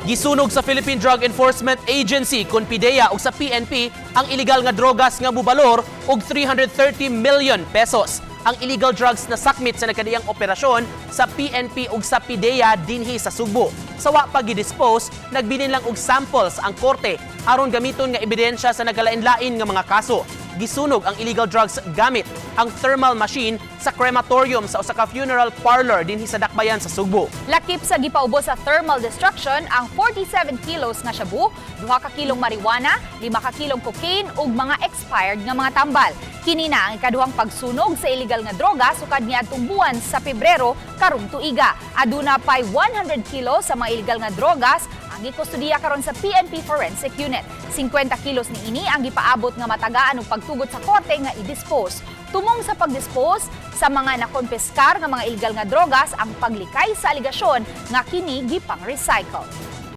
Gisunog sa Philippine Drug Enforcement Agency kon PDEA ug sa PNP ang illegal nga drogas nga mubalor og 330 million pesos. Ang illegal drugs na sakmit sa nagkadaiyang operasyon sa PNP ug sa PDEA dinhi sa Sugbo. Sa wa pa gidispose, nagbilin lang og samples ang korte aron gamiton nga ebidensya sa nagkalain-lain nga mga kaso. Gisunog ang illegal drugs gamit ang thermal machine sa crematorium sa usa ka funeral parlor dinhi sa Dakbayan sa Sugbo. Lakip sa gipaubos sa thermal destruction ang 47 kilos nga shabu, 2 ka kilong marijuana, 5 ka kilong cocaine ug mga expired nga mga tambal. Kini na ang ikaduhang pagsunog sa illegal nga droga sukad niadtong buwan sa Pebrero karong tuiga. Aduna pay 100 kilos sa mga illegal nga drogas ang gikustudiya karon sa PNP Forensic Unit. 50 kilos niini ang gipaabot nga matagaan og pagtugot sa korte nga i-dispose. Tumong sa pagdispose sa mga nakonpiskar nga mga illegal nga drogas ang paglikay sa aligasyon nga kini gipang-recycle.